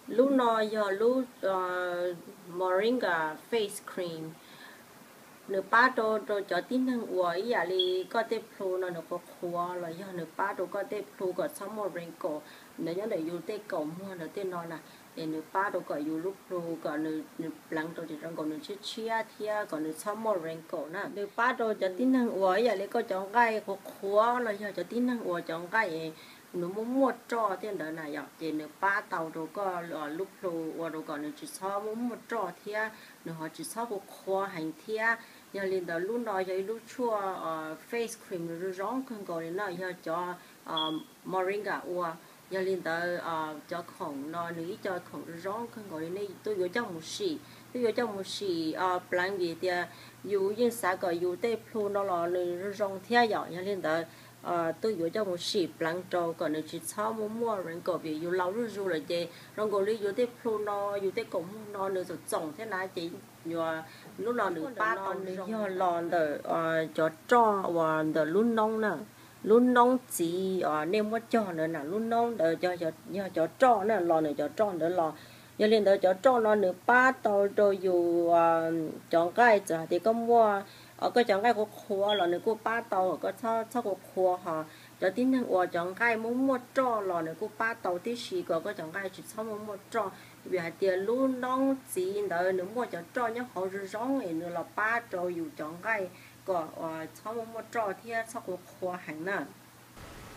Lub no yog lub Moringa face cream. Nws pab rau rau cov tib neeg uas ib yam li koj tej plhu no nws qhuav qhuav los yog nws pab rau koj tej plhu kom txhob muaj wrinkle ntawd nyob ntawm yus tej kaum muag ntawd tej no na. Es nws pab rau kom yus lub plhu kom nws pleev rau ces zoo nkaus nws tshiab tshiab thiab kom nws txhob muaj wrinkle na. Nws pab rau cov tib neeg uas ib yam li koj cov nqaij qhuav qhuav los yog cov tib neeg uas cov nqaij nws muaj muaj roj thiab ntawd na yom, ces nws pab tau rau koj lub plhu ua rau kom nws tsis txhob muaj muaj roj thiab nws ho tsis txhob qhuav qhuav heev thiab. Yog li ntawd lub no yog ib lub tshuaj face cream nws zoo zoo kawg nkaus li no yog cov Moringa ua. Yog li ntawd cov khoom no nws ib co khoom zoo zoo kawg nkaus li, nej tuaj yuav coj mus sim, tuaj yuav coj mus sim pleev vim tias yus yeej xav kom yus tej plhu no los nws zoo zoo thiab yom. Yog li ntawd tuaj yuav coj mus sim pleev rau kom nws tsis txhob muaj muaj wrinkle vim yus laus zuj zus lawm ces zoo nkaus li yus tej plhu no, yus tej kaum muag no nws txoom txoom thiab na ces lub no nws pab tau nws yog los ntawm cov roj uas ntawm lub noob na. Lub noob txiv nej muab cog ntawd na, lub noob ntawd yog cov roj na, los ntawm cov roj ntawd los. Yog li ntawd cov roj no nws pab tau rau yus cov nqaij, txawm hais tias koj muaj, koj cov nqaij qhuav qhuav los nws kuj pab tau koj txhob qhuav qhuav ho. Cov tib neeg uas cov nqaij muaj muaj roj los nws kuj pab tau tib si kom koj cov nqaij tsis txhob muaj muaj roj. Vim hais tias lub noob txiv ntawd nws muaj cov roj nyob hauv zoo zoo es nws los pab rau yus cov nqaij kom txhob muaj muaj roj thiab txhob qhuav qhuav heev na.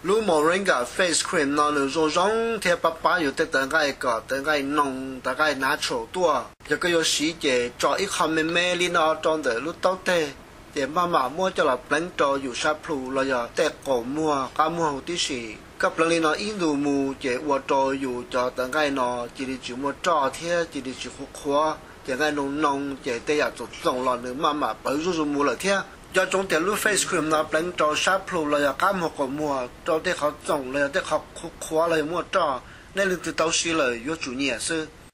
Lub Moringa face cream no nws zoo zoo thiab pab pab yus tej tawv nqaij kom tawv nqaij noo, tawv nqaij natural tuaj. Yog koj yuav siv ces tso ib qho me me li no rau ntawm lub taub teg, ces maj mam muab coj los pleev rau yus sab plhu los yog tej qaum muag qab muag huv tib si. Koj pleev li no ib ntus mus ces ua rau yus cov tawv nqaij no cia li tsis muaj roj thiab cia li tsis qhuav qhuav, ces nqaij noo noo ces tej yam txoom txoom los nws maj mam pawv zuj zus mus lawm thiab. Nco ntsoov tias lub face cream no pleev rau sab plhu los yog qab muag qaum muag rau tej qhov txoom los yog tej qhov qhuav qhuav los yog muaj roj, nej leej twg tau siv lawm yuav tsum nyiam xwb.